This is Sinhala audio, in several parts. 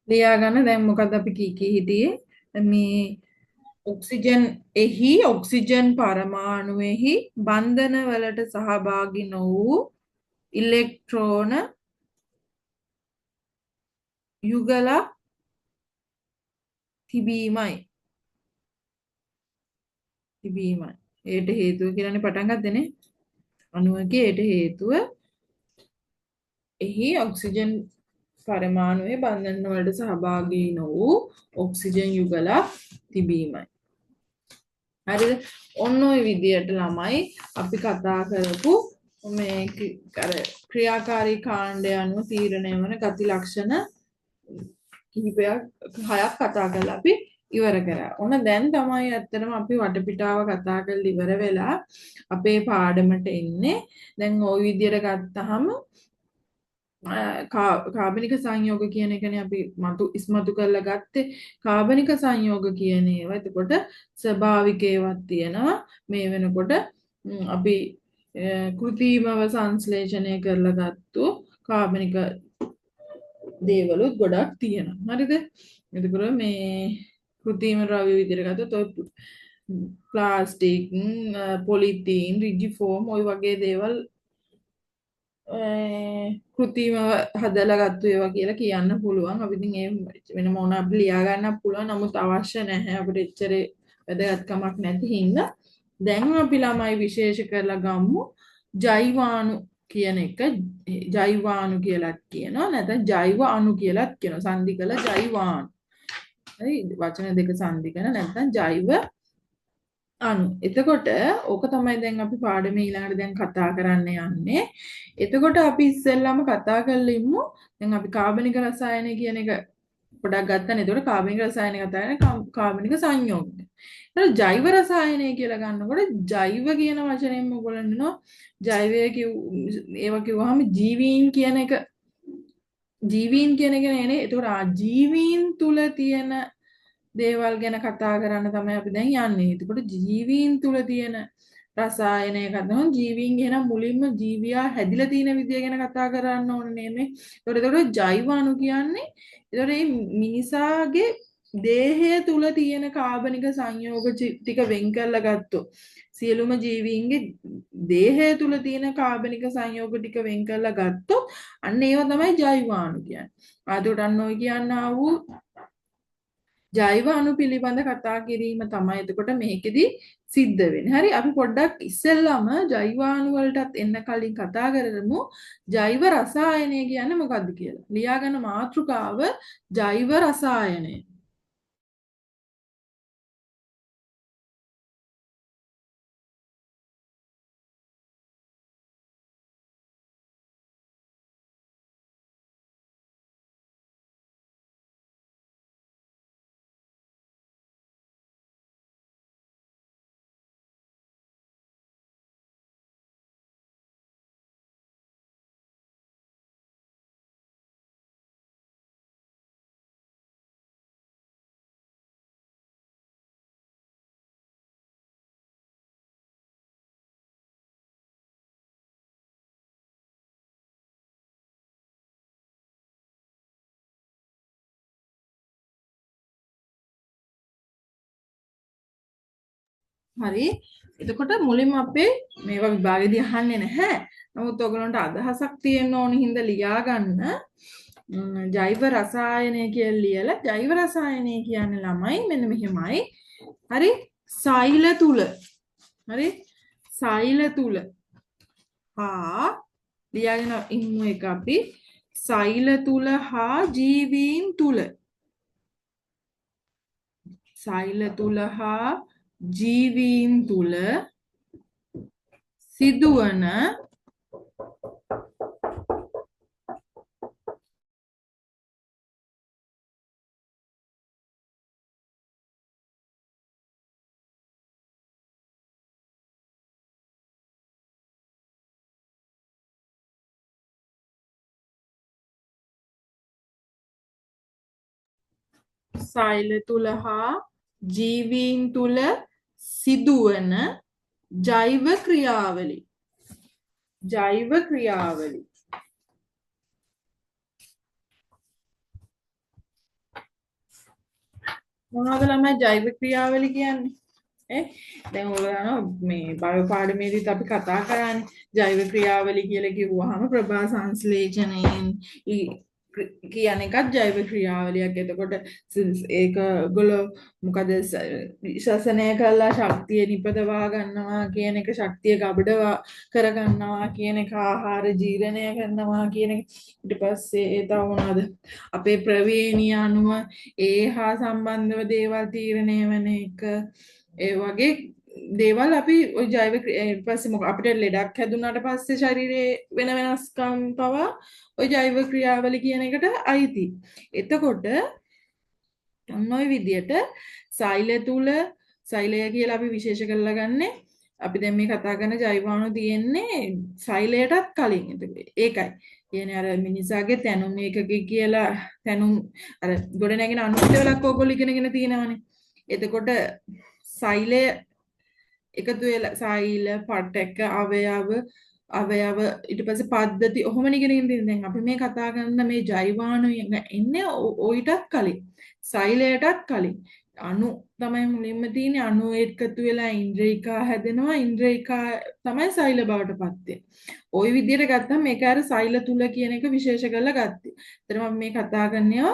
ලියා ගන්න දැන් මොකද අපි කී කී හිටියේ මේ ඔක්සිජන් එහි ඔක්සිජන් පරමාණුවෙහි බන්ධන වලට සහභාගී නොවූ ඉලෙක්ට්‍රෝන යුගලක් තිබීමයි. තිබීමයි. ඒට හේතුව කියලානේ පටන් ගත්තේ නේ. අණුවකේ ඒට හේතුව එහි ඔක්සිජන් පරමාණුවේ බන්ධන වලට සහභාගී නොවූ ඔක්සිජන් යුගලක් තිබීමයි. හරිද? ඔන්න ඔය විදියට ළමයි අපි කතා කරපු මේ අර ක්‍රියාකාරී කාණ්ඩය අනුව තීරණය වන ගති ලක්ෂණ කිහිපයක් හයක් කතා කරලා අපි ඉවර කරා. ඔන්න දැන් තමයි ඇත්තටම අපි වටපිටාව කතා කරලා ඉවර වෙලා අපේ පාඩමට එන්නේ. දැන් ওই විදියට ගත්තාම කාබනික සංයෝග කියන එකනේ අපි ඉස්මතු කරලා ගත්තේ. කාබනික සංයෝග කියන ඒවා එතකොට ස්වභාවික ඒවාත් තියෙනවා. මේ වෙනකොට අපි කෘතිමව සංශ්ලේෂණය කරලා ගත්තු කාබනික දේවලුත් ගොඩක් තියෙනවා. හරිද? එතකොට මේ කෘතිම ද්‍රව්‍ය විදිහට ගත්තොත් ඔය ප්ලාස්ටික්, පොලිතීන්, රිජිෆෝම් ඔය වගේ දේවල් කෘතිමව හදලා ගත්තු ඒවා කියලා කියන්න පුළුවන්. අපි ඉතින් ඒ වෙන මොන අපි ලියා ගන්නත් පුළුවන්. නමුත් අවශ්‍ය නැහැ. අපිට එච්චර වැදගත්කමක් නැති හින්දා දැන් අපි ළමයි විශේෂ කරලා ගමු ජෛවාණු කියන එක. ජෛවාණු කියලාත් කියනවා, නැත්නම් ජෛව අණු කියලාත් කියනවා. සන්ධි කළ ජෛවාණු. හරි, වචන දෙක සන්ධි කරන නැත්නම් ජෛව අණු. එතකොට ඕක තමයි දැන් අපි පාඩමේ ඊළඟට දැන් කතා කරන්න යන්නේ. එතකොට අපි ඉස්සෙල්ලාම කතා කරලා ඉමු. දැන් අපි කාබනික රසායනය කියන එක පොඩක් ගත්තනේ. එතකොට කාබනික රසායනය කතා කරන්නේ කාබනික සංයෝග. එතකොට ජෛව රසායනය කියලා ගන්නකොට ජෛව කියන වචනයෙන්ම ඔයගොල්ලන් දන්නවා ජෛවය ඒවා කිව්වහම ජීවීන් කියන එක, ජීවීන් කියන එක නේ. එතකොට ජීවීන් තුල තියෙන දේවල් ගැන කතා කරන්න තමයි අපි දැන් යන්නේ. එතකොට ජීවීන් තුල තියෙන රසායනය කතා කරනවා. ජීවීන් ගැන මුලින්ම ජීවියා හැදිලා තියෙන විදිය ගැන කතා කරන්න ඕනේ නේ මේ. එතකොට ජෛව අණු කියන්නේ එතකොට මේ මිනිසාගේ දේහය තුල තියෙන කාබනික සංයෝග ටික වෙන් කරලා ගත්තොත් සියලුම ජීවීන්ගේ දේහය තුල තියෙන කාබනික සංයෝග ටික වෙන් කරලා ගත්තොත් අන්න ඒවා තමයි ජෛව අණු කියන්නේ. එතකොට අන්න ඔය කියන්නා වූ ජෛව අණු පිළිබඳ කතා කිරීම තමයි එතකොට මේකෙදි සිද්ධ වෙන්නේ. හරි, අපි පොඩ්ඩක් ඉස්සෙල්ලාම ජෛව අණු වලටත් එන්න කලින් කතා කරමු ජෛව රසායනය කියන්නේ මොකද්ද කියලා. ලියාගන්න මාතෘකාව ජෛව රසායනය. හරි, එතකොට මුලින්ම අපේ මේවා විභාගෙදී අහන්නේ නැහැ. නමුත් ඔයගොල්ලන්ට අදහසක් තියෙන්න ඕන හින්දා ලියා ගන්න. ජෛව රසායනය කියලා ලියලා ජෛව රසායනය කියන්නේ ළමයි මෙන්න මෙහෙමයි. හරි, සෛල තුල. හරි, සෛල තුල හා ලියාගෙන ඉමු එක අපි. සෛල තුල හා ජීවීන් තුල. සෛල තුල හා ජීවීන් තුල සිදුවන සෛල තුල හා ජීවීන් තුල සිදුවන ජෛව ක්‍රියාවලි. ජෛව ක්‍රියාවලි. මොනවද ළමයි ජෛව ක්‍රියාවලි කියන්නේ? දැන් ඔයගොල්ලෝ මේ බයෝ පාඩමේදීත් අපි කතා කරානේ ජෛව ක්‍රියාවලි කියලා කිව්වහම ප්‍රභා සංශ්ලේෂණයෙන් කියන එකත් ජෛව ක්‍රියාවලියක්. එතකොට ඒක ඔයගොල්ලෝ මොකද ශ්වසනය කරලා ශක්තිය නිපදවා ගන්නවා කියන එක, ශක්තිය ගබඩවා කරගන්නවා කියන එක, ආහාර ජීර්ණය කරනවා කියන එක. ඊට පස්සේ ඒ තව මොනවද? අපේ ප්‍රවේණිය අනුව ඒ හා සම්බන්ධව දේවල් තීරණය වෙන එක. ඒ වගේ දේවල් අපි ඔය ජෛව ඊට පස්සේ මොක අපිට ලෙඩක් හැදුනාට පස්සේ ශරීරයේ වෙන වෙනස්කම් පවා ඔය ජෛව ක්‍රියාවලි කියන එකට අයිති. එතකොට ඔන්න ඔය විදියට සෛල තුල, සෛලය කියලා අපි විශේෂ කරලා ගන්නෙ අපි දැන් මේ කතා කරන ජෛවාණු තියෙන්නේ සෛලයටත් කලින්. ඒකයි. කියන්නේ අර මිනිසාගේ තැනුම් ඒකකය කියලා තැනුම් අර ගොඩ නැගෙන අණු පිටවලක් ඕගොල්ලෝ ඉගෙනගෙන තියෙනවනේ. එතකොට සෛලය එකතු වෙලා සෛල, පටක, අවයව, අවයව ඊට පස්සේ පද්ධති ඔහොම ඉගෙනගෙන තියෙන. දැන් අපි මේ කතා කරන මේ ජෛවාණු එන්නේ ඔయితත් කලින්. සෛලයටත් කලින්. අණු තමයි මුලින්ම තියෙන්නේ. අණු එකතු වෙලා ඉන්ද්‍රිකා හැදෙනවා. ඉන්ද්‍රිකා තමයි සෛල බවට පත් වෙන්නේ. ওই විදිහට ගත්තම මේක අර සෛල තුල කියන එක විශේෂ කරලා ගත්තේ. එතන මම මේ කතා කරන්නේ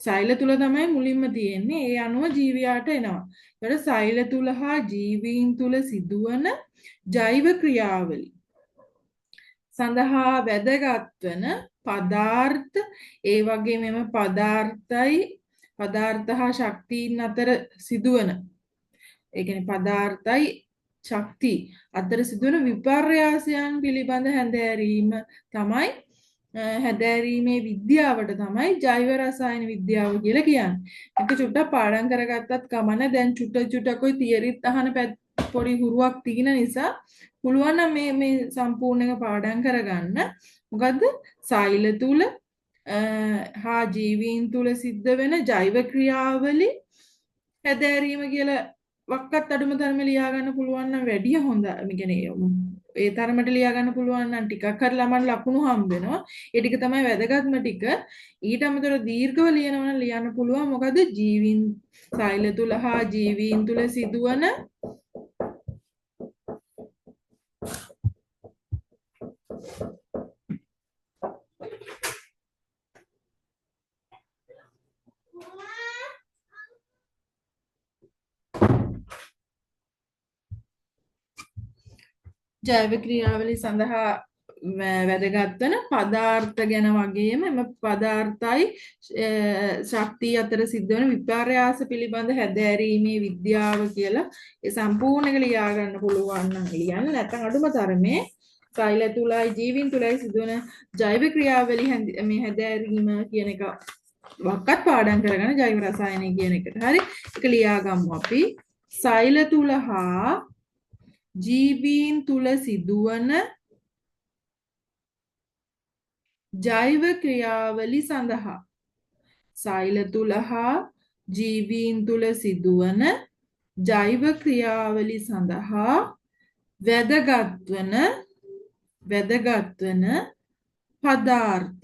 සෛල තුල තමයි මුලින්ම තියෙන්නේ. ඒ අණුව ජීවියාට එනවා. ඒතර සෛල තුල හා ජීවීන් තුල සිදුවන ජෛව ක්‍රියාවලි සඳහා වැදගත් වන පදාර්ථ, ඒ වගේම එම පදාර්ථ හා ශක්තීන් අතර සිදුවන, ඒ කියන්නේ පදාර්ථයි ශක්ති අතර සිදුවන විපර්යාසයන් පිළිබඳ හැඳෑරීම තමයි හැදෑරීමේ විද්‍යාවට තමයි ජෛව රසායන විද්‍යාව කියලා කියන්නේ. මේක චුට්ටක් පාඩම් කරගත්තත් කමන්නේ. දැන් චුට්ට චුට්ටක් ඔය තියරිත් අහන පොඩි හුරුවක් තියෙන නිසා පුළුවන් නම් මේ සම්පූර්ණ එක පාඩම් කරගන්න. මොකද්ද? සෛල තුල හා ජීවීන් තුල සිද්ධ වෙන ජෛව ක්‍රියාවලි හැදෑරීම කියලා වක්කත් අඩුම තරමේ ලියා ගන්න පුළුවන් නම් වැඩිය හොඳයි. මේ කියන්නේ ඒ තරමට ලියා ගන්න පුළුවන් නම් ටිකක් හරි ළමන් ලකුණු හම්බ වෙනවා. ඒ ටික තමයි වැදගත්ම ටික. ඊට අමතරව දීර්ඝව ලියනවා නම් ලියන්න පුළුවන්. මොකද ජීවීන් සෛල තුල හා ජීවීන් තුල සිදුවන ජෛව ක්‍රියාවලි සඳහා වැදගත් වන පදාර්ථ ගැන වගේම එම පදාර්ථයි ශක්තිය අතර සිද්ධ වෙන විපර්යාස පිළිබඳ හැදෑරීමේ විද්‍යාව කියලා ඒ සම්පූර්ණ එක ලියා ගන්න පුළුවන් නම් ලියන්න. නැත්නම් අඩුම තරමේ සෛල තුලයි ජීවීන් තුලයි සිදුවන ජෛව ක්‍රියාවලි මේ හැදෑරීම කියන එක වක්කත් පාඩම් කරගන්න ජෛව රසායනය කියන එකට. හරි, ඒක ලියා ගමු අපි. සෛල තුල හා ජීවීන් තුල සිදුවන ජෛව ක්‍රියාවලි සඳහා, සෛල තුල හා ජීවීන් තුල සිදුවන ජෛව ක්‍රියාවලි සඳහා වැදගත් වන පදාර්ථ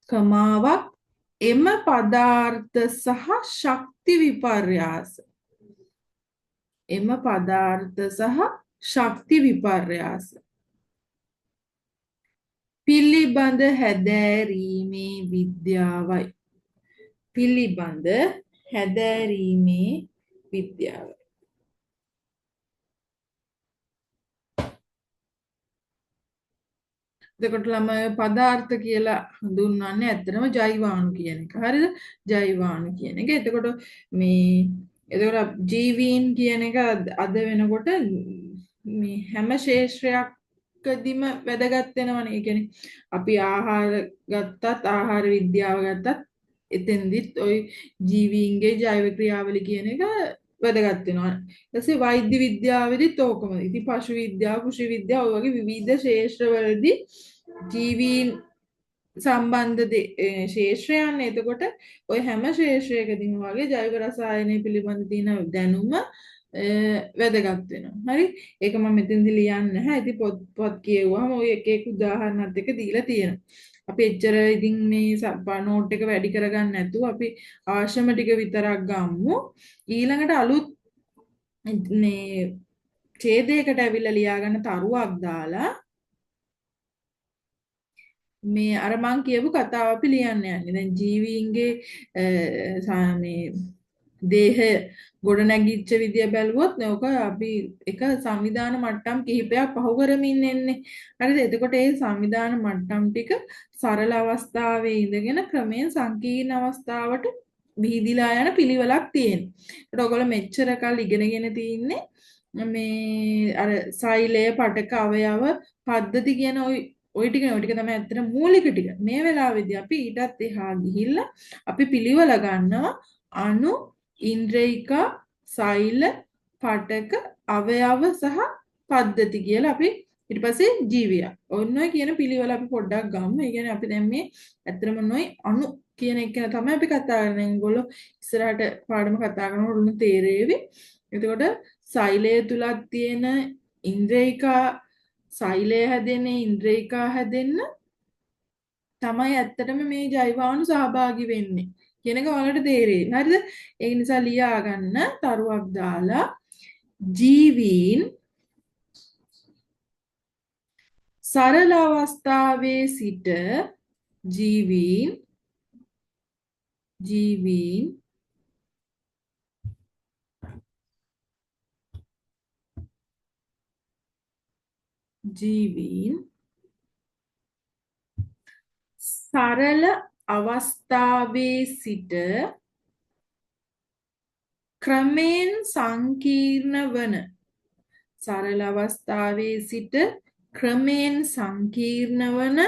කමාවක් එම පදාර්ථ සහ ශක්ති විපර්යාස, එම පදාර්ථ සහ ශක්ති විපර්යාස පිළිබඳ හැදෑරීමේ විද්‍යාවයි. පිළිබඳ හැදෑරීමේ විද්‍යාවයි. එතකොට ළමයි පදාර්ථ කියලා හඳුන්වන්නේ ඇත්තටම ජෛවාණු කියන එක. හරිද? ජෛවාණු කියන එක. එතකොට මේ එතකොට ජීවීන් කියන එක අද වෙනකොට මේ හැම ක්ෂේත්‍රයකදීම වැදගත් වෙනවනේ. ඒ කියන්නේ අපි ආහාර ගත්තත්, ආහාර විද්‍යාව ගත්තත් එතෙන්දිත් ওই ජීවීන්ගේ ජෛව ක්‍රියාවලි කියන එක වැදගත් වෙනවා. ඊට පස්සේ වෛද්‍ය විද්‍යාවේදීත් ඕකම. ඉතින් පශු විද්‍යාව, කෘෂි විද්‍යාව ඔය වගේ විවිධ ක්ෂේත්‍රවලදී ජීවීන් සම්බන්ධ ක්ෂේත්‍රයන්. එතකොට ඔය හැම ක්ෂේත්‍රයකදීම වගේ ජෛව රසායනය පිළිබඳ තියෙන දැනුම වැදගත් වෙනවා. හරි? ඒක මම මෙතෙන්දි ලියන්නේ නැහැ. ඉතින් පොත් පොත් කියවුවහම ඔය එක එක උදාහරණත් එක්ක දීලා තියෙනවා. අපි එච්චර ඉතින් මේ නෝට් එක වැඩි කරගන්න නැතුව අපි අවශ්‍යම ටික විතරක් ගමු. ඊළඟට අලුත් මේ ඡේදයකට ඇවිල්ලා ලියාගන්න තරුවක් දාලා මේ අර මං කියපු කතාව අපි ලියන්න යන්නේ. දැන් ජීවීන්ගේ මේ දේහය ගොඩනැගිච්ච විදිය බැලුවොත් ඔක අපි එක සංවිධාන මට්ටම් කිහිපයක් පහු කරමින් එන්නේ. හරිද? එතකොට ඒ සංවිධාන මට්ටම් ටික සරල අවස්ථාවේ ඉඳගෙන ක්‍රමයෙන් සංකීර්ණ අවස්ථාවට විහිදිලා යන පිළිවෙලක් තියෙනවා. ඒකට ඔයගොල්ලෝ මෙච්චර කල් ඉගෙනගෙන තින්නේ මේ අර සෛලය, පටක, අවයව පද්ධති කියන ඔය ඔය ටික ඔය ටික තමයි ඇත්තට මූලික ටික. මේ වෙලාවේදී අපි ඊටත් එහා ගිහිල්ලා අපි පිළිවෙල ගන්නවා අණු, ඉන්ද්‍රියක, සෛල, පටක, අවයව සහ පද්ධති කියලා අපි ඊට පස්සේ ජීවියා. ඔන්න ඔය කියන පිළිවෙල අපි පොඩ්ඩක් ගමු. ඒ කියන්නේ අපි දැන් මේ ඇත්තටම ඔන්න ඔය අණු කියන එක ගැන තමයි අපි කතා කරන්නේ. ඔයගොල්ලෝ ඉස්සරහට පාඩම කතා කරනකොට ඔන්න තේරෙවි. එතකොට සෛලය තුලක් තියෙන ඉන්ද්‍රියක සෛලය හැදෙන්නේ ඉන්ද්‍රියක හැදෙන්න තමයි ඇත්තටම මේ ජෛවාණු සහභාගී වෙන්නේ කියන එක ඔයාලට තේරෙයි. හරිද? ඒ නිසා ලියා ගන්න තරුවක් දාලා ජීවීන් සරල අවස්ථාවේ සිට ජීවීන් ජීවීන් ජීවීන් සරල අවස්ථාවේ සිට ක්‍රමයෙන් සංකීර්ණ වන සරල අවස්ථාවේ සිට ක්‍රමයෙන් සංකීර්ණ වන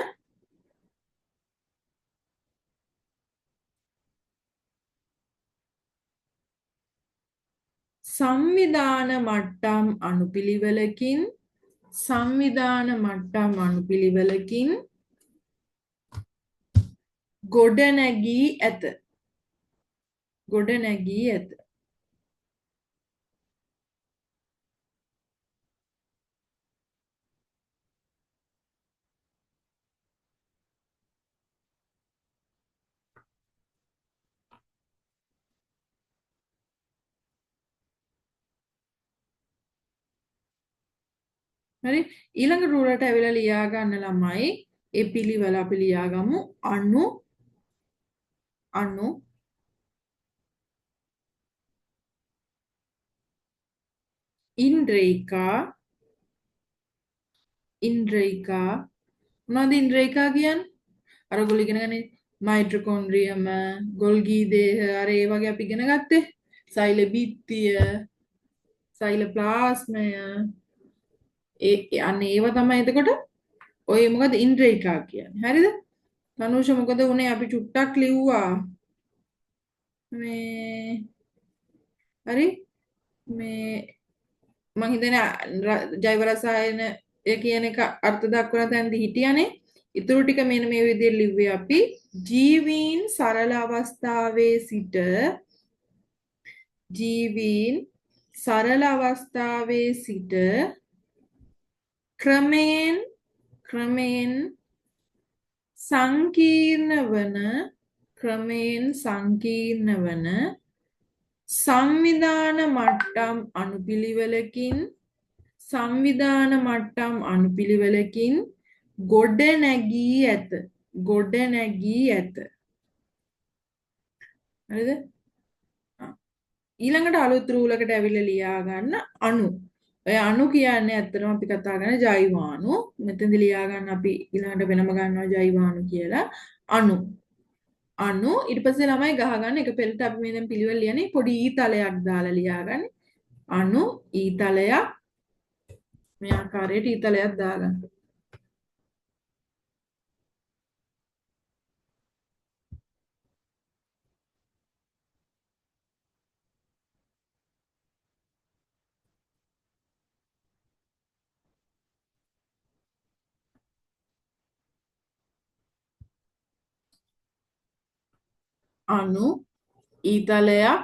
සංවිධාන මට්ටම් අනුපිළිවෙලකින් සංවිධාන මට්ටම් අනුපිළිවෙලකින් ගොඩනැගී ඇත. ගොඩනැගී ඇත. හරි, ඊළඟ රූලට ඇවිල්ලා ලියා ගන්න ළමයි ඒ පිළිවෙල අපි ලියාගමු. අණු අණු ඉන්ද්‍රිකා ඉන්ද්‍රිකා මොනවද ඉන්ද්‍රිකා කියන්නේ? අර ඔයගොල්ලෝ ඉගෙන ගන්නේ මයිටොකොන්ඩ්‍රියම, ගොල්ගී දේහ, අර ඒ වගේ අපි ඉගෙන ගත්තේ. සෛල බිත්තිය, සෛල ප්ලාස්මය, ඒ අන්න ඒව තමයි එතකොට ඔය මොකද ඉන්ද්‍රිකා කියන්නේ. හරිද? තනුෂ මොකද උනේ අපි චුට්ටක් ලිව්වා. මේ හරි මේ මං හිතන්නේ ජෛව රසායන ඒ කියන එක අර්ථ දක්වන තැනදී හිටියානේ. ඊටු ටික මෙන්න මේ විදිහට ලිව්වේ අපි. ජීවීන් සරල අවස්ථාවේ සිට ජීවීන් සරල අවස්ථාවේ සිට ක්‍රමයෙන් ක්‍රමයෙන් සංකීර්ණ වන ක්‍රමයෙන් සංකීර්ණ වන සංවිධාන මට්ටම් අනුපිළිවෙලකින් සංවිධාන මට්ටම් අනුපිළිවෙලකින් ගොඩ නැගී ඇත. ගොඩ නැගී ඇත. හරිද? ඊළඟට අලුත් රූලකට ඇවිල්ලා ලියා ගන්න අණු. ඔය අණු කියන්නේ ඇත්තටම අපි කතා කරන ජෛවාණු. මෙතනදි ලියා ගන්න අපි ඊළඟට වෙනම ගන්නවා ජෛවාණු කියලා. අණු. අණු ඊට පස්සේ ළමයි ගහ ගන්න එක පෙළට අපි මේ දැන් පිළිවෙල ලියන්නේ පොඩි ඊතලයක් දාලා ලියාගන්න. අණු ඊතලයක් මේ ආකාරයට ඊතලයක් දාගන්න. අණු ඊතලයක්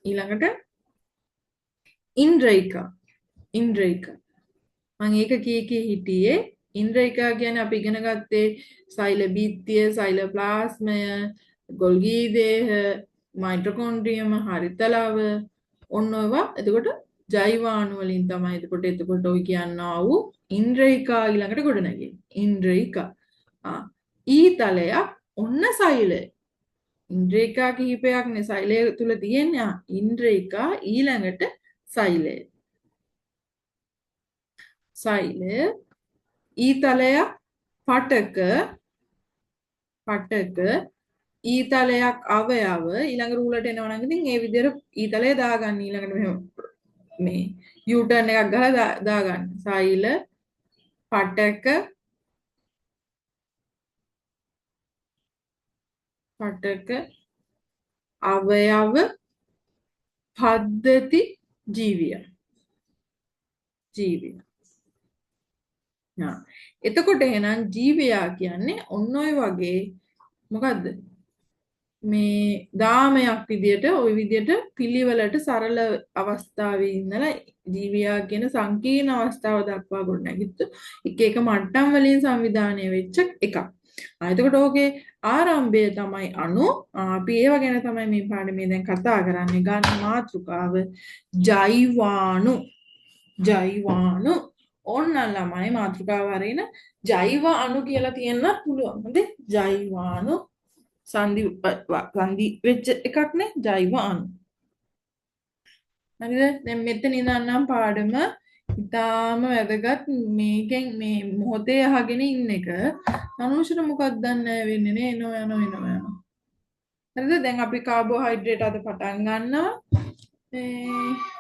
ඊළඟට ඉන්ද්‍රිකා. ඉන්ද්‍රිකා. මම ඒක කී කී හිටියේ. ඉන්ද්‍රිකා කියන්නේ අපි ඉගෙන ගත්තේ සෛල බිත්තිය, සෛල ප්ලාස්මය, ගොල්ගී දේහ, මයිටොකොන්ඩ්‍රියම, හරිතලව ඔන්න ඔයවා. එතකොට ජෛවාණු වලින් තමයි එතකොට එතකොට ඔය කියන්නා වූ ඉන්ද්‍රිකා ඊළඟට ගොඩනැගෙන්නේ. ඉන්ද්‍රිකා. ඊතලයක් ඔන්න සෛලය. ඉන්ද්‍රිකා කිහිපයක් නේ සෛලය තුල තියෙන්නේ. ඉන්ද්‍රිකා ඊළඟට සෛලය. සෛලය ඊතලයක් පටක පටක ඊතලයක් අවයව ඊළඟ රූලට එනවා නම් ඉතින් ඒ විදිහට ඊතලය දාගන්න ඊළඟට මෙහෙම මේ you turn එකක් ගහලා දාගන්න. සෛල පටක පටක අවයව පද්ධති ජීවිය. ජීවිය. එතකොට එහෙනම් ජීවයා කියන්නේ ඔන්න ඔය වගේ මොකද්ද මේ දාමයක් විදියට ওই විදියට පිළිවෙලට සරල අවස්ථාවේ ඉඳලා ජීවයා කියන සංකීර්ණ අවස්ථාව දක්වා ගොඩනැගිච්ච එක එක මට්ටම් වලින් සංවිධානය වෙච්ච එකක්. එතකොට ඕකේ ආරම්භය තමයි අණු. අපි ඒව ගැන තමයි මේ පාඩමේ දැන් කතා කරන්නේ. ගන්න මාතෘකාව ජෛවාණු. ජෛවාණු. ඕන්න ළමයි මාතෘකාව හරින ජෛව අණු කියලා තියෙන්නත් පුළුවන්. හරිද? ජෛවාණු සංදි සංදි වෙච්ච එකක් නේ ජෛව අණු. හරිද? දැන් මෙතන ඉඳන් නම් පාඩම ඉතාම වැදගත්. මේකෙන් මේ මොහොතේ අහගෙන ඉන්න එක තනුෂට මොකක්ද දන්නේ වෙන්නේ නේ. එනවා යනවා එනවා යනවා. හරිද? දැන් අපි කාබෝහයිඩ්‍රේට් අද පටන් ගන්නවා. මේ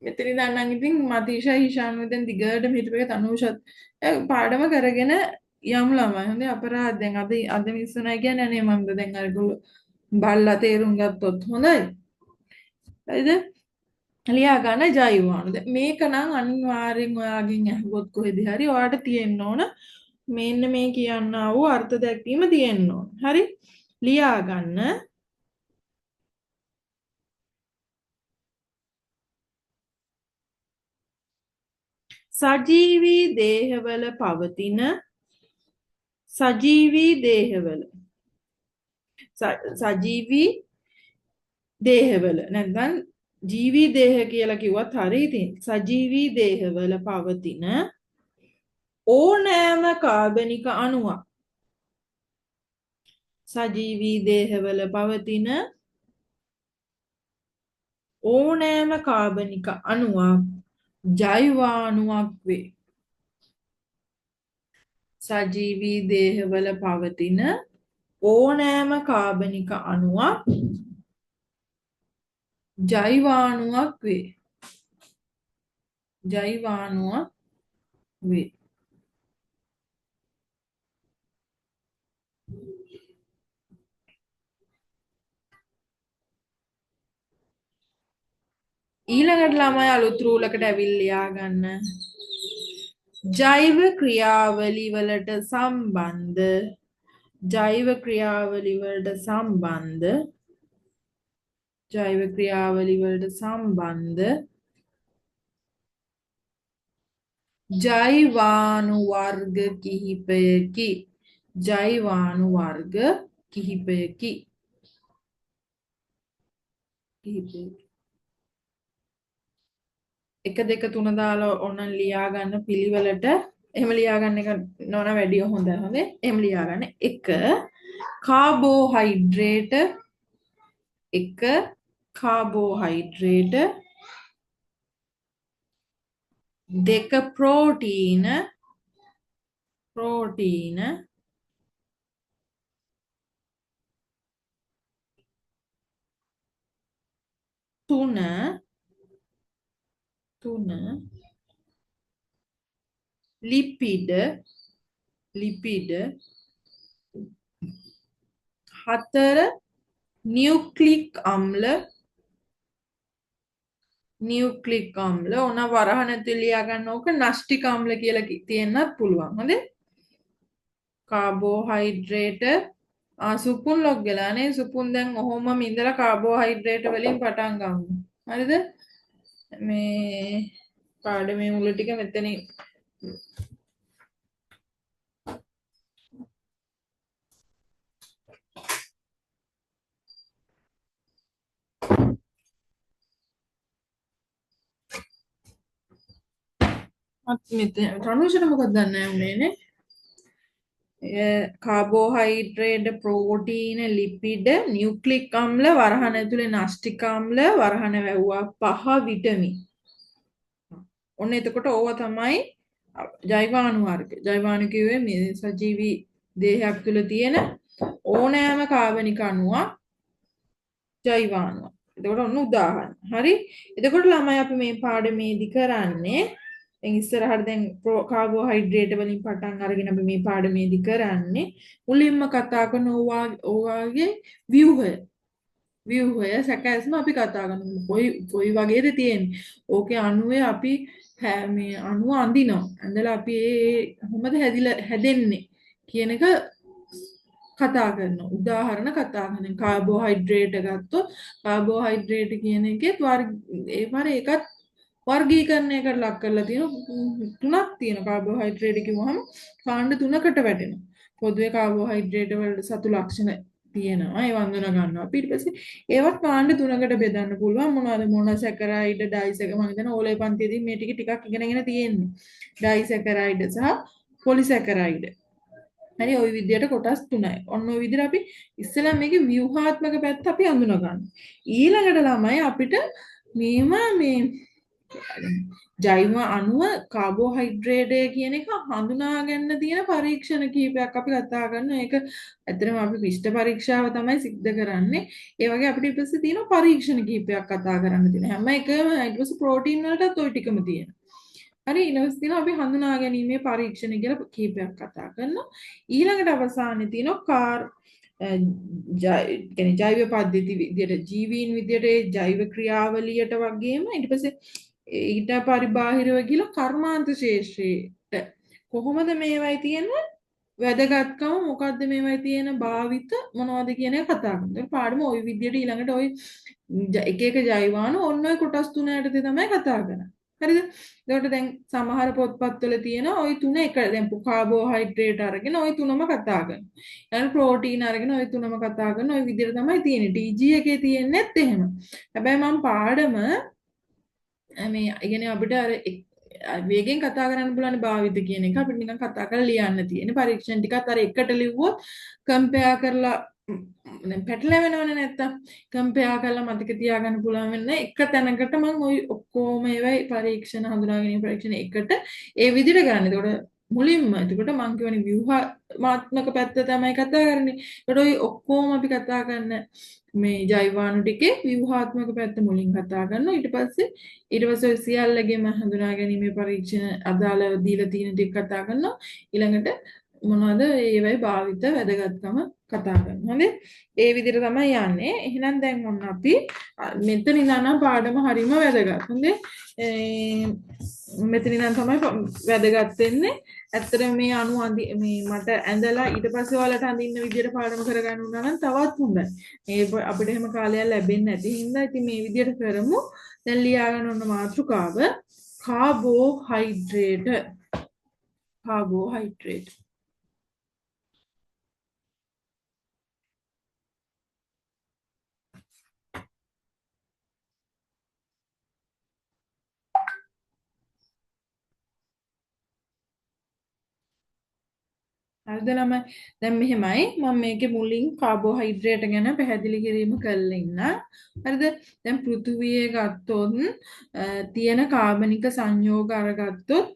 මෙතන ඉඳන් නම් ඉතින් මතීෂා හිෂාන් දැන් දිගටම හිටපු එක තනුෂත් පාඩම කරගෙන යමු ළමයි. හොඳේ අපරාධ දැන් අද අද මිස් වුණා කියන්නේ අනේ මන්ද දැන් අරගොල්ලෝ බල්ලා තේරුම් ගත්තොත් හොඳයි. හරිද? ලියා ගන්න ජෛවාණු. දැන් මේක නම් අනිවාර්යෙන් ඔයාගෙන් ඇහුවොත් කොහෙද හරි ඔයාට තියෙන්න ඕන. මෙන්න මේ කියන්නා වූ අර්ථ දැක්වීම තියෙන්න ඕන. හරි? ලියා ගන්න. සජීවී දේහවල පවතින සජීවී දේහවල සජීවී දේහවල නැත්නම් ජීවී දේහ කියලා කිව්වත් හරි. ඉතින් සජීවී දේහවල පවතින ඕනෑම කාබනික අණුවක් සජීවී දේහවල පවතින ඕනෑම කාබනික අණුවක් ජෛවාණුවක් වේ. සජීවී දේහවල පවතින ඕනෑම කාබනික අණුවක් ජෛවාණුවක් වේ. ජෛවාණුවක් වේ. ඊළඟට ළමයි අලුත් රූලකට ඇවිල්ලා ලියා ගන්න. ජෛව ක්‍රියාවලි වලට සම්බන්ධ ජෛව ක්‍රියාවලි වලට සම්බන්ධ ජෛව ක්‍රියාවලි වලට සම්බන්ධ ජෛවාණු වර්ග කිහිපයකි. ජෛවාණු වර්ග කිහිපයකි. කිහිපයකි. 1 2 3 දාලා ඕනනම් ලියා ගන්න පිළිවෙලට. එහෙම ලියා ගන්න එක නෝන වැඩිය හොඳයි. හොඳේ. එහෙම ලියා ගන්න. 1 කාබෝහයිඩ්‍රේට් 1 කාබෝහයිඩ්‍රේට් 2 ප්‍රෝටීන ප්‍රෝටීන 3 ලිපිඩ ලිපිඩ 4 නියුක්ලික් අම්ල නියුක්ලික් අම්ල ඕන වරහ නැතුව ලියා ගන්න ඕක නෂ්ටික අම්ල කියලා තියෙන්නත් පුළුවන්. හොඳේ. කාබෝහයිඩ්‍රේට් සුපුන් ලොග් වෙලා නේ. සුපුන් දැන් ඔහොමම ඉඳලා කාබෝහයිඩ්‍රේට් වලින් පටන් ගමු. හරිද? මේ පාඩමේ මුල ටික මෙතනින් මෙතන තනුෂට මොකක්ද දන්නේ නැහැ උනේ නේ. කාබෝහයිඩ්‍රේට්, ප්‍රෝටීන, ලිපිඩ, නියුක්ලික් අම්ල, වරහන ඇතුලේ නෂ්ටික අම්ල, වරහන වැව්වා පහ, විටමින්. ඔන්න එතකොට ඕවා තමයි ජෛවාණු වර්ග. ජෛවාණු කිව්වේ මේ සජීවී දේහයක් තුල තියෙන ඕනෑම කාබනික අණුවක් ජෛවාණුවක්. එතකොට ඔන්න උදාහරණ. හරි? එතකොට ළමයි අපි මේ පාඩමේදී කරන්නේ දැන් ඉස්සරහට දැන් කාබෝහයිඩ්‍රේට් වලින් පටන් අරගෙන අපි මේ පාඩමේදී කරන්නේ මුලින්ම කතා කරන ඕවාගේ ව්‍යුහය. ව්‍යුහය සැකැස්ම අපි කතා කරනවා. කොයි කොයි වගේද තියෙන්නේ. ඕකේ අණුවේ අපි මේ අණුව අඳිනවා. ඇඳලා අපි ඒ කොහොමද හැදෙන්නේ කියන එක කතා කරනවා. උදාහරණ කතා කරනවා. කාබෝහයිඩ්‍රේට් ගත්තොත් කාබෝහයිඩ්‍රේට් කියන එකෙත් වර්ග ඒ පාර ඒකත් වර්ගීකරණයකට ලක් කරලා තියෙන තුනක් තියෙනවා. කාබෝහයිඩ්‍රේට් කිව්වහම කාණ්ඩ තුනකට වැටෙනවා. පොදුවේ කාබෝහයිඩ්‍රේට් වලට සතු ලක්ෂණ තියෙනවා. ඒව අඳුන ගන්නවා. අපි ඊට පස්සේ ඒවත් කාණ්ඩ තුනකට බෙදන්න පුළුවන්. මොනවද? මොනොසැකරයිඩ්, ඩයිසැක මම හිතන්නේ ඕලේ පන්තියේදී මේ ටික ටිකක් ඉගෙනගෙන තියෙන්නේ. ඩයිසැකරයිඩ් සහ පොලිසැකරයිඩ්. හරි, ওই විදියට කොටස් තුනයි. ඔන්න ඔය විදියට අපි ඉස්සෙල්ලා මේකේ ව්‍යුහාත්මක පැත්ත අපි අඳුන ගන්නවා. ඊළඟට ළමයි අපිට මේව මේ ජෛව අණුව කාබෝහයිඩ්‍රේටය කියන එක හඳුනා ගන්න තියෙන පරීක්ෂණ කීපයක් අපි කතා කරනවා. ඒක ඇත්තටම අපි පිෂ්ඨ පරීක්ෂාව තමයි සිද්ධ කරන්නේ. ඒ වගේ අපිට ඊට පස්සේ තියෙන පරීක්ෂණ කීපයක් කතා කරන්න තියෙනවා. හැම එකම ඊට පස්සේ ප්‍රෝටීන් වලටත් ওই ටිකම තියෙනවා. හරි, ඊට පස්සේ තියෙනවා අපි හඳුනා ගැනීමේ පරීක්ෂණ කියලා කීපයක් කතා කරනවා. ඊළඟට අවසානයේ තියෙනවා ජෛව පද්ධති විදියට ජීවීන් විදියට ඒ ජෛව ක්‍රියාවලියට වගේම ඊට පස්සේ ඊට පරිබාහිරව ගිහලා කර්මාන්ත ශේෂ්ත්‍රයට කොහොමද මේවයි තියෙන වැදගත්කම, මොකද්ද මේවයි තියෙන භාවිත මොනවද කියන එක කතා කරනවා. ඒ පාඩම ওই විදියට ඊළඟට ওই එක එක ජෛවාණු ඔන්න ඔය කොටස් තුන යටතේ තමයි කතා කරන්නේ. හරිද? එතකොට දැන් සමහර පොත්පත්වල තියෙන ওই තුන එක දැන් කාබෝහයිඩ්‍රේට් අරගෙන ওই තුනම කතා කරනවා. ඊළඟ ප්‍රෝටීන් අරගෙන ওই තුනම කතා කරන ওই විදියට තමයි තියෙන්නේ. TG එකේ තියෙන්නේත් එහෙම. හැබැයි මම පාඩම මේ ඒ අපිට අර වේගෙන් කතා කරන්න පුළුවන් භාවිත කියන එක අපිට නිකන් කතා කරලා ලියන්න තියෙන පරීක්ෂණ ටිකත් අර එකට ලිව්වොත් කම්පෙයාර් කරලා දැන් පැටලෙනවනේ නැත්තම් කම්පෙයාර් කරලා මතක තියාගන්න පුළුවන් වෙන්නේ එක තැනකට මම ওই ඔක්කොම ඒවයි පරීක්ෂණ හඳුනා ගැනීම පරීක්ෂණ එකට ඒ විදිහට කරන්නේ. එතකොට මුලින්ම එතකොට මං කියවනේ ව්‍යුහාත්මක පැත්ත තමයි කතා කරන්නේ. එතකොට ඔය ඔක්කොම අපි කතා කරන මේ ජෛවාණු ටිකේ ව්‍යුහාත්මක පැත්ත මුලින් කතා කරනවා. ඊට පස්සේ ඔය සියල්ලගේම හඳුනා ගැනීමේ පරීක්ෂණ අදාළව දීලා තියෙන ටික කතා කරනවා. ඊළඟට මොනවද ඒවයි භාවිත වැදගත්කම කතා කරනවා. හරිද? ඒ විදිහට තමයි යන්නේ. එහෙනම් දැන් ඔන්න අපි මෙතන ඉඳන් නම් පාඩම හරිම වැදගත්. හරිද? මෙතන ඉඳන් තමයි වැදගත් වෙන්නේ. ඇත්තටම මේ අණු මේ මට ඇඳලා ඊට පස්සේ ඔයාලට අඳින්න විදියට පාඩම කරගන්න උනා නම් තවත් හොඳයි. මේ අපිට එහෙම කාලයක් ලැබෙන්නේ නැති හින්දා ඉතින් මේ විදියට කරමු. දැන් ලියා ගන්න ඕන මාතෘකාව කාබෝහයිඩ්‍රේට්. කාබෝහයිඩ්‍රේට්. හරිද ළමයි? දැන් මෙහෙමයි මම මේකේ මුලින් කාබෝහයිඩ්‍රේට් ගැන පැහැදිලි කිරීම කරලා ඉන්න. හරිද? දැන් පෘථුවියේ ගත්තොත් තියෙන කාබනික සංයෝග අරගත්තොත්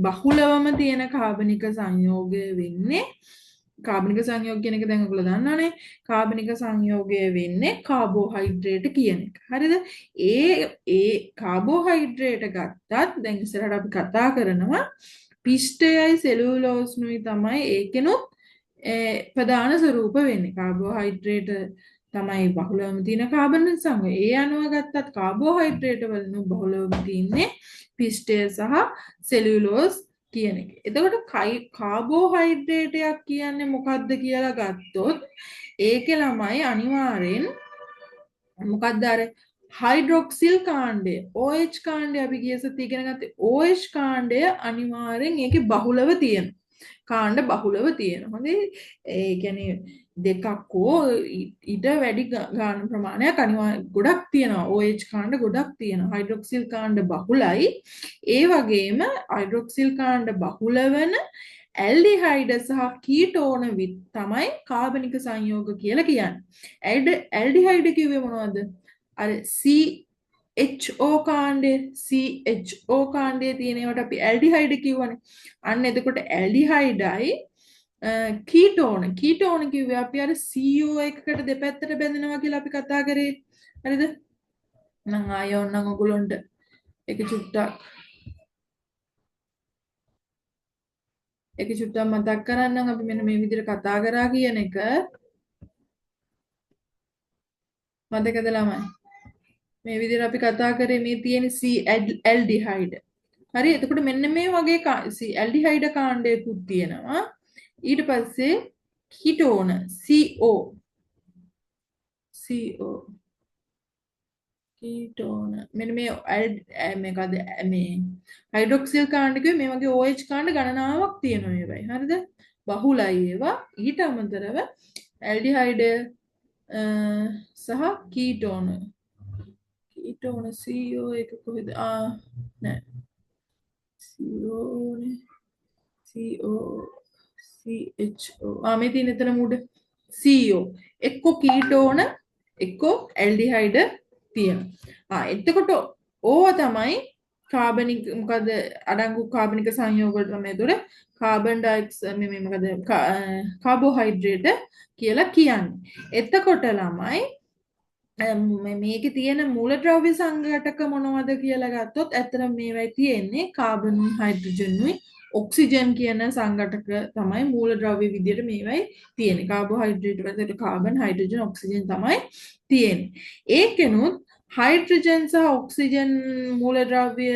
බහුලවම තියෙන කාබනික සංයෝගය වෙන්නේ කාබනික සංයෝග කියන එක දැන් ඔයගොල්ලෝ දන්නවනේ. කාබනික සංයෝගය වෙන්නේ කාබෝහයිඩ්‍රේට් කියන එක. හරිද? ඒ ඒ කාබෝහයිඩ්‍රේට් ගත්තත් දැන් ඉස්සරහට අපි කතා කරනවා පිෂ්ඨයයි සෙලුලෝස්නුයි තමයි ඒකෙනුත් ප්‍රධාන ස්වරූප වෙන්නේ. කාබෝහයිඩ්‍රේට් තමයි බහුලවම තියෙන කාබන් සංයෝග. ඒ අනුව ගත්තත් කාබෝහයිඩ්‍රේට් වලින් බහුලවම තියෙන්නේ පිෂ්ඨය සහ සෙලුලෝස් කියන එක. එතකොට කාබෝහයිඩ්‍රේටයක් කියන්නේ මොකද්ද කියලා ගත්තොත් ඒකේ ළමයි අනිවාර්යෙන් මොකද්ද අර හයිඩ්‍රොක්සිල් කාණ්ඩය, OH කාණ්ඩය අපි ගිය සතියේ ඉගෙන ගත්තේ OH කාණ්ඩය අනිවාර්යෙන් ඒකේ බහුලව තියෙනවා. කාණ්ඩ බහුලව තියෙනවා. හොඳේ. ඒ කියන්නේ දෙකක් හෝ ඊට වැඩි ගාන ප්‍රමාණයක් අනිවාර්ය ගොඩක් තියෙනවා. OH කාණ්ඩ ගොඩක් තියෙනවා. හයිඩ්‍රොක්සිල් කාණ්ඩ බහුලයි. ඒ වගේම හයිඩ්‍රොක්සිල් කාණ්ඩ බහුල වෙන ඇල්ඩිහයිඩ් සහ කීටෝන තමයි කාබනික සංයෝග කියලා කියන්නේ. ඇල්ඩිහයිඩ් කිව්වේ මොනවද? අර CHO කාණ්ඩය, CHO කාණ්ඩයේ තියෙන ඒවාට අපි ඇල්ඩිහයිඩ් කිව්වනේ. අන්න එතකොට ඇල්ඩිහයිඩයි කීටෝන, කීටෝන කිව්වේ අපි අර CO එකකට දෙපැත්තට බැඳෙනවා කියලා අපි කතා කරේ. හරිද? නම් ආයෙ ඕනනම් ඔයගොල්ලන්ට ඒක චුට්ටක් ඒක චුට්ටක් මතක් කරන්නම් අපි මෙන්න මේ විදිහට කතා කරා කියන එක මතකද ළමයි? මේ විදිහට අපි කතා කරේ මේ තියෙන C ඇල්ඩිහයිඩ්. හරි, එතකොට මෙන්න මේ වගේ C ඇල්ඩිහයිඩ් කාණ්ඩයකුත් තියෙනවා. ඊට පස්සේ කීටෝන CO, CO කීටෝන මෙන්න මේ මේකද මේ හයිඩ්‍රොක්සිල් කාණ්ඩ කිව්වේ මේ වගේ OH කාණ්ඩ ගණනාවක් තියෙනවා ඒවයි. හරිද? බහුලයි ඒවා. ඊට අමතරව ඇල්ඩිහයිඩ් සහ කීටෝන, කීටෝන CO එක කොහෙද? නෑ, CO නේ, CO CHO මේ තියෙන එතන මුඩ CO එක්කෝ කීටෝන එක්කෝ ඇල්ඩිහයිඩ් තියෙනවා. එතකොට ඕවා තමයි කාබනික මොකද අඩංගු කාබනික සංයෝග වලට තමයි එතකොට කාබන් ඩයොක්සයිඩ් මේ මොකද කාබෝහයිඩ්‍රේට් කියලා කියන්නේ. එතකොට ළමයි මේකේ තියෙන මූලද්‍රව්‍ය සංඝටක මොනවද කියලා ගත්තොත් ඇත්තටම මේවයි තියෙන්නේ කාබනුයි හයිඩ්‍රජනුයි ඔක්සිජන් කියන සංඝටක තමයි මූලද්‍රව්‍ය විදියට මේවයි තියෙන්නේ. කාබෝහයිඩ්‍රේට් වලට කාබන් හයිඩ්‍රජන් ඔක්සිජන් තමයි තියෙන්නේ. ඒකෙනුත් හයිඩ්‍රජන් සහ ඔක්සිජන් මූලද්‍රව්‍ය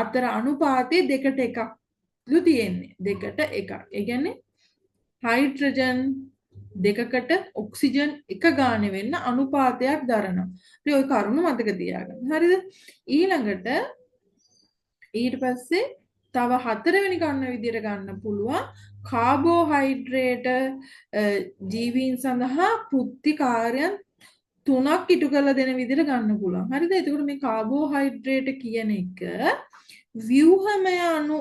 අතර අනුපාතය දෙකට එකක්ලු තියෙන්නේ. දෙකට එකක්. ඒ කියන්නේ හයිඩ්‍රජන් දෙකකට ඔක්සිජන් එක ගානේ වෙන්න අනුපාතයක් දරනවා. ඉතින් ওই කරුණු මතක තියාගන්න. හරිද? ඊළඟට ඊට පස්සේ තව හතරවෙනි කරුණ විදියට ගන්න පුළුවන් කාබෝහයිඩ්‍රේට් ජීවීන් සඳහා කෘත්‍ය කාර්යයන් තුනක් ඉටු කරලා දෙන විදියට ගන්න පුළුවන්. හරිද? එතකොට මේ කාබෝහයිඩ්‍රේට් කියන එක ව්‍යුහමය අණු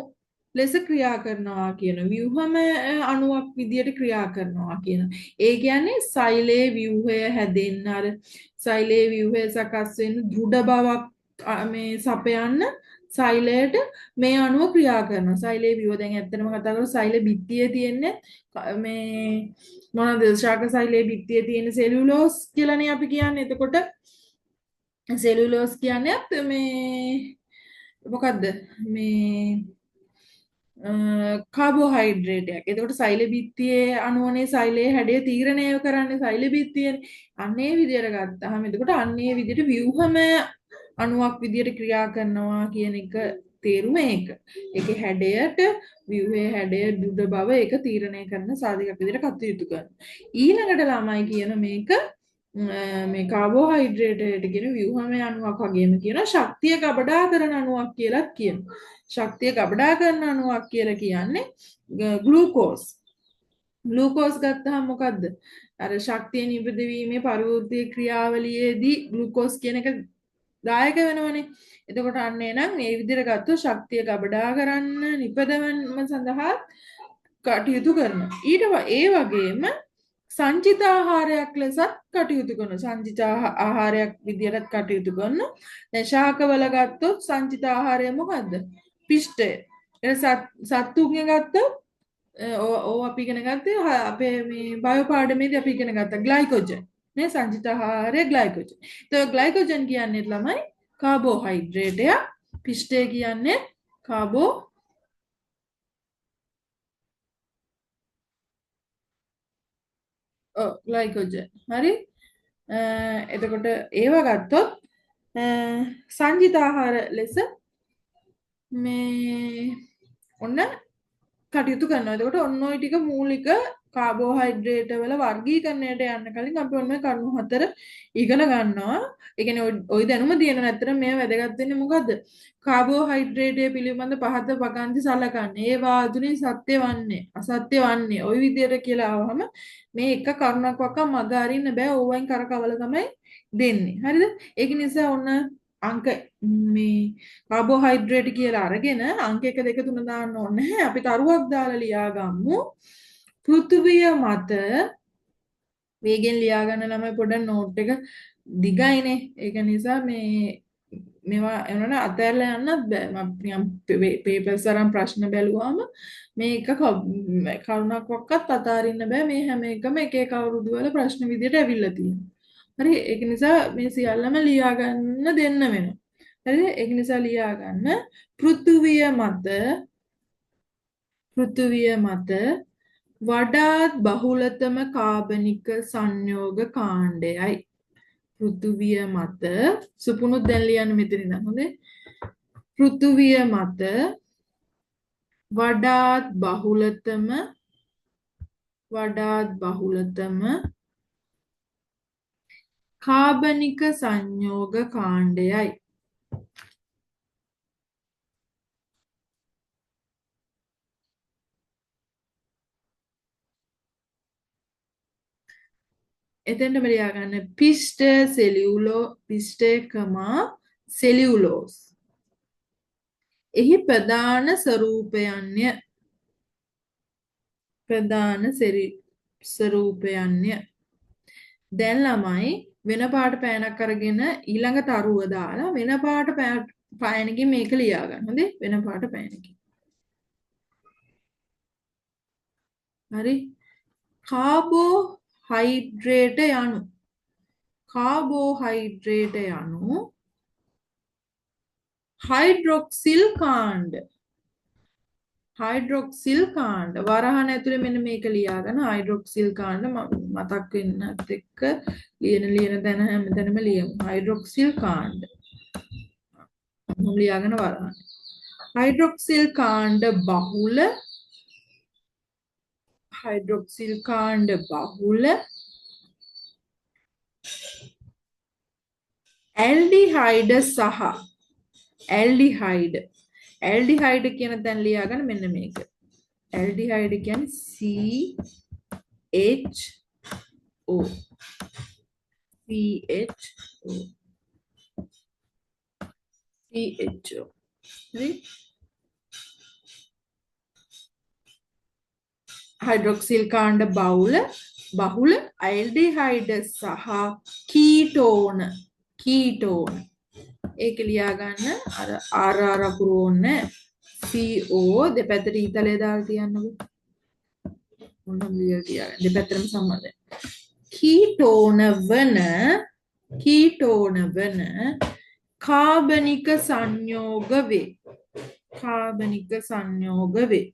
ලෙස ක්‍රියා කරනවා කියන ව්‍යුහමය අණුවක් විදියට ක්‍රියා කරනවා කියන. ඒ කියන්නේ සෛලයේ ව්‍යුහය හැදෙන්න අර සෛලයේ ව්‍යුහය සකස් වෙන්න දෘಢ බවක් මේ සපයන්න සෛලයට මේ අණුව ක්‍රියා කරනවා. සෛලයේ ව්‍යුහ දැන් ඇත්තටම කතා කරොත් සෛල බිත්තියේ තියෙන්නේ මේ මොනවද ශාක සෛලයේ බිත්තියේ තියෙන සෙලියුලෝස් කියලානේ අපි කියන්නේ. එතකොට සෙලියුලෝස් කියන්නේ මේ මොකද්ද මේ කාබෝහයිඩ්‍රේටයක්. එතකොට සෛල බිත්තියේ අණුවනේ සෛලයේ හැඩය තීරණය කරන්නේ සෛල බිත්තියනේ. අන්න ඒ විදියට ගත්තාම එතකොට අන්න ඒ විදියට ව්‍යුහමය අණුවක් විදියට ක්‍රියා කරනවා කියන එක තේරුම ඒක. ඒකේ හැඩයට ව්‍යුහයේ හැඩය දෘಢ බව ඒක තීරණය කරන සාධකයක් විදියට කටයුතු කරනවා. ඊළඟට ළමයි කියන මේක මේ කාබෝහයිඩ්‍රේටයට කියන ව්‍යුහමය අණුවක් වගේම කියන ශක්තිය ගබඩා කරන අණුවක් කියලාත් කියනවා. ශක්තිය ගබඩා කරන අණුවක් කියලා කියන්නේ ග්ලූකෝස්. ග්ලූකෝස් ගත්තාම මොකද්ද? අර ශක්තිය නිපදවීමේ පරිවෘත්තීය ක්‍රියාවලියේදී ග්ලූකෝස් කියන එක දායක වෙනවනේ. එතකොට අන්න එහෙනම් මේ විදිහට ගත්තොත් ශක්තිය ගබඩා කරන්න නිපදවීම සඳහා කටයුතු කරනවා. ඊට ඒ වගේම සංචිත ආහාරයක් ලෙසත් කටයුතු කරනවා. සංචිත ආහාරයක් විදියටත් කටයුතු කරනවා. දැන් ශාකවල ගත්තොත් සංචිත ආහාරය මොකද්ද? පිෂ්ඨය. ඊට සත්තුන්ගේ ගත්තොත් ඕ අපි ඉගෙන ගත්තේ අපේ මේ බයෝ පාඩමේදී අපි ඉගෙන ගත්තා ග්ලයිකෝජන්. නේ සංචිත ආහාරය ග්ලයිකෝජන්. ඒතකොට ග්ලයිකෝජන් කියන්නේ ළමයි කාබෝහයිඩ්‍රේටයක්. පිෂ්ඨය කියන්නේ කාබෝ ඔව් ග්ලයිකෝජන්. හරි. එතකොට ඒවා ගත්තොත් සංචිත ආහාර ලෙස මේ ඔන්න කටයුතු කරනවා. එතකොට ඔන්න ඔය ටික මූලික කාබෝහයිඩ්‍රේට් වල වර්ගීකරණයට යන්න කලින් අපි ඔන්න ඔය කරුණු හතර ඉගෙන ගන්නවා. ඒ කියන්නේ ඔය දැනුම තියෙන නැත්නම් මේ වැදගත් වෙන්නේ මොකද්ද? කාබෝහයිඩ්‍රේටය පිළිබඳ පහත වගන්ති සලකන්නේ. ඒවා අතුරින් සත්‍ය වන්නේ අසත්‍ය වන්නේ ඔය විදියට කියලා ආවම මේ එක කරුණක් වක්ක මග අරින්න බෑ. ඕවයින් කරකවල තමයි දෙන්නේ. හරිද? ඒක නිසා ඔන්න අංක මේ කාබෝහයිඩ්‍රේට් කියලා අරගෙන අංක 1 2 3 දාන්න ඕනේ නැහැ. අපි තරුවක් දාලා ලියා ගමු. පෘථුවිය මත වේගෙන් ලියා ගන්න ළමයි පොඩ්ඩක් නෝට් එක දිගයිනේ. ඒක නිසා මේ මේවා එනවනේ අතහැරලා යන්නත් බෑ. මම නිකන් පේපර්ස් අරන් ප්‍රශ්න බැලුවාම මේ එක කරුණක් වක්කත් අතාරින්න බෑ. මේ හැම එකම එක එක අවුරුදු වල ප්‍රශ්න විදියට ඇවිල්ලා තියෙනවා. හරි, ඒක නිසා මේ සියල්ලම ලියා ගන්න දෙන්න වෙනවා. හරිද? ඒක නිසා ලියා ගන්න පෘථුවිය මත වඩාත් බහුලතම කාබනික සංයෝග කාණ්ඩයයි. පෘථුවිය මත සුපුණුත් දැන් ලියන්න මෙතන ඉඳන් හොඳේ. පෘථුවිය මත වඩාත් බහුලතම කාබනික සංයෝග කාණ්ඩයයි. එතෙන්ටම ලියා ගන්න පිෂ්ඨ සෙලියුලෝ පිෂ්ඨ කමා සෙලියුලෝස්. එහි ප්‍රධාන ස්වරූපයන්ය. ප්‍රධාන ස්වරූපයන්ය. දැන් ළමයි වෙන පාට පෑනක් අරගෙන ඊළඟ තරුව දාලා වෙන පාට පෑනකින් මේක ලියා ගන්න. හොඳේ? වෙන පාට පෑනකින්. හරි. කාබෝහයිඩ්‍රේට් යනු කාබෝහයිඩ්‍රේට් යනු හයිඩ්‍රොක්සිල් කාණ්ඩ. හයිඩ්‍රොක්සිල් කාණ්ඩ වරහන් ඇතුලේ මෙන්න මේක ලියාගන්න. හයිඩ්‍රොක්සිල් කාණ්ඩ මතක් වෙන්නත් එක්ක ලියන ලියන තැන හැමතැනම ලියමු. හයිඩ්‍රොක්සිල් කාණ්ඩ මම ලියාගෙන වරහන්. හයිඩ්‍රොක්සිල් කාණ්ඩ බහුල හයිඩ්‍රොක්සිල් කාණ්ඩ බහුල ඇල්ඩිහයිඩ් සහ ඇල්ඩිහයිඩ් ඇල්ඩිහයිඩ් කියන තැන ලියාගන්න මෙන්න මේක. ඇල්ඩිහයිඩ් කියන්නේ CHO CHO CHO. හරි. හයිඩ්‍රොක්සිල් කාණ්ඩ බහුල ඇල්ඩිහයිඩ් සහ කීටෝන කීටෝන ඒක ලියා ගන්න. අර R R අකුරු ඕනේ CO දෙපැත්තට ඊතලය දාලා තියන්නකෝ. මොනනම් ලියලා තියාගන්න. දෙපැත්තටම සම්බන්ධයි. කීටෝන වන කාබනික සංයෝග වේ. කාබනික සංයෝග වේ.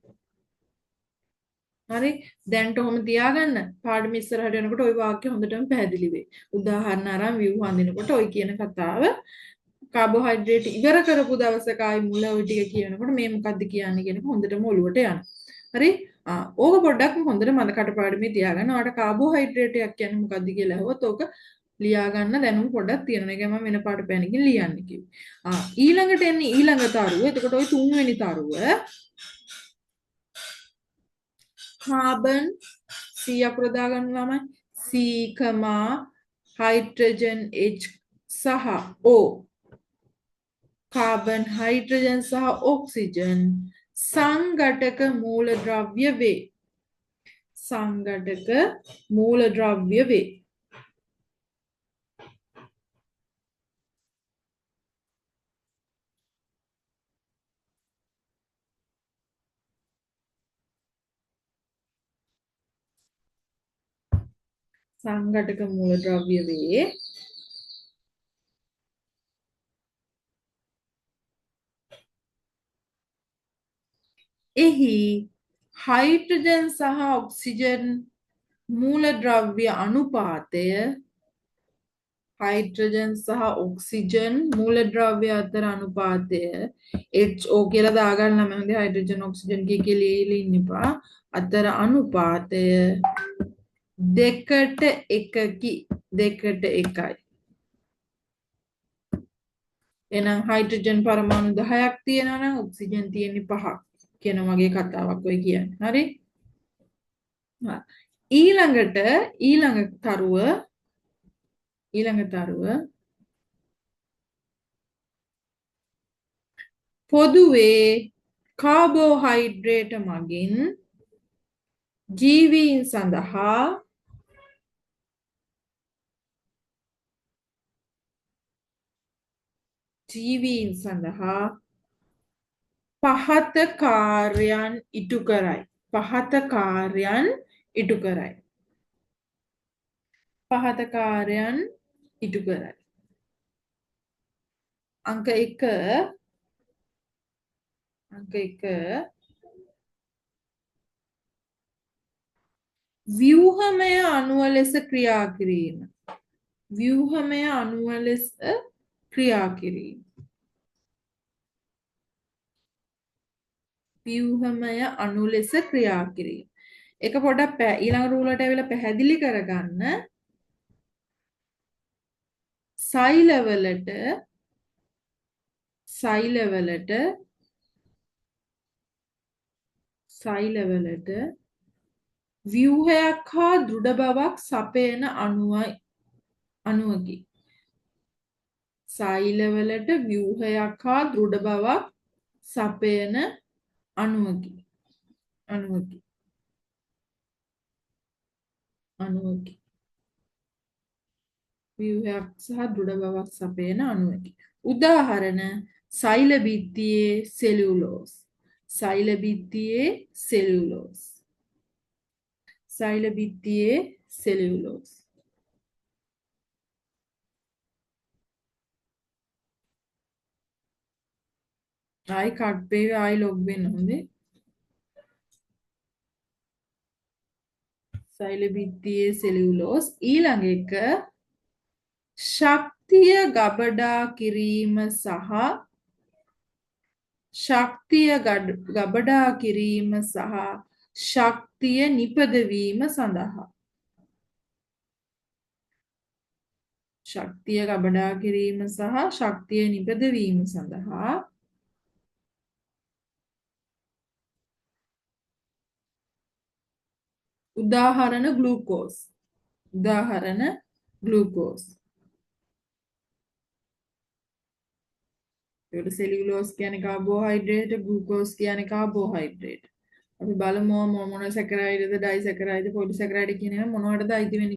හරි. දැන්ට ඔහොම තියාගන්න. පාඩම ඉස්සරහට යනකොට ওই වාක්‍ය හොඳටම පැහැදිලි වෙයි. උදාහරණ අරන් ව්‍යුහ අඳිනකොට ওই කියන කතාව කාබෝහයිඩ්‍රේට් ඉවර කරපු දවසක ආයි මුල ඔය ටික කියනකොට මේ මොකද්ද කියන්නේ කියන එක හොඳටම ඔලුවට යනවා. හරි? ඕක පොඩ්ඩක් හොඳට මන කටපාඩමේ තියාගන්න. ඔයාලට කාබෝහයිඩ්‍රේට් එකක් කියන්නේ මොකද්ද කියලා ඇහුවොත් ඕක ලියා ගන්න දැනුම පොඩ්ඩක් තියෙනවා. ඒක මම වෙන පාට පෑනකින් ලියන්න කිව්වේ. ඊළඟට එන්නේ ඊළඟ තරුව. එතකොට ඔය තුන්වෙනි තරුව කාබන් C අකුර දාගන්න ළමයි. C, hydrogen H සහ O. Carbon hydrogen සහ ඔක්සිජන් සංඝටක මූලද්‍රව්‍ය වේ. සංඝටක මූලද්‍රව්‍ය වේ. සංඝටක මූලද්‍රව්‍ය වේ. එහි හයිඩ්‍රජන් සහ ඔක්සිජන් මූලද්‍රව්‍ය අනුපාතය හයිඩ්‍රජන් සහ ඔක්සිජන් මූලද්‍රව්‍ය අතර අනුපාතය HO කියලා දාගන්න ළමයි. හොඳේ, හයිඩ්‍රජන් ඔක්සිජන් කිය කිය ලියලා ඉන්න එපා. අතර අනුපාතය දෙකට එකකි. දෙකට එකයි. එහෙනම් හයිඩ්‍රජන් පරමාණු 10ක් තියෙනවා නම් ඔක්සිජන් තියෙන්නේ 5ක් කියන වගේ කතාවක් ඔය කියන්නේ. හරි? ඊළඟට ඊළඟ තරුව පොදුවේ කාබෝහයිඩ්‍රේට් මගින් ජීවීන් සඳහා පහත කාර්යයන් ඉටු කරයි. පහත කාර්යයන් ඉටු කරයි. පහත කාර්යයන් ඉටු කරයි. අංක 1 අංක 1 ව්‍යුහමය අණුව ලෙස ක්‍රියා කිරීම. ව්‍යුහමය අණුව ලෙස ක්‍රියා කිරීම. ව්‍යුහමය අණු ලෙස ක්‍රියා කිරීම. ඒක පොඩ්ඩක් ඊළඟ රූලට ඇවිල්ලා පැහැදිලි කරගන්න. සෛලවලට සෛලවලට සෛලවලට ව්‍යුහයක් හා දෘಢ බවක් සපයන අණුවකි. සෛලවලට ව්‍යුහයක් හා දෘಢ බවක් සපයන අණුවකි. අණුවකි. අණුවකි. ව්‍යුහයක් සහ දෘಢ බවක් සපයන අණුවකි. උදාහරණ සෛල බිත්තියේ සෙලියුලෝස්. සෛල බිත්තියේ සෙලියුලෝස්. සෛල බිත්තියේ සෙලියුලෝස්. ආයි කට් වේවි, ආයි ලොග් වෙන්න හොඳේ. සෛල බිත්තියේ සෙලියුලෝස්. ඊළඟ එක ශක්තිය ගබඩා කිරීම සහ ශක්තිය ගබඩා කිරීම සහ ශක්තිය නිපදවීම සඳහා. ශක්තිය ගබඩා කිරීම සහ ශක්තිය නිපදවීම සඳහා උදාහරණ ග්ලූකෝස්. උදාහරණ ග්ලූකෝස්. ඒකට සෙලියුලෝස් කියන්නේ කාබෝහයිඩ්‍රේට්, ග්ලූකෝස් කියන්නේ කාබෝහයිඩ්‍රේට්. අපි බලමු මොනෝසැකරයිඩ්ද, ඩයිසැකරයිඩ්ද, පොලිසැකරයිඩ් කියන ඒවා මොනවටද අයිති වෙන්නේ.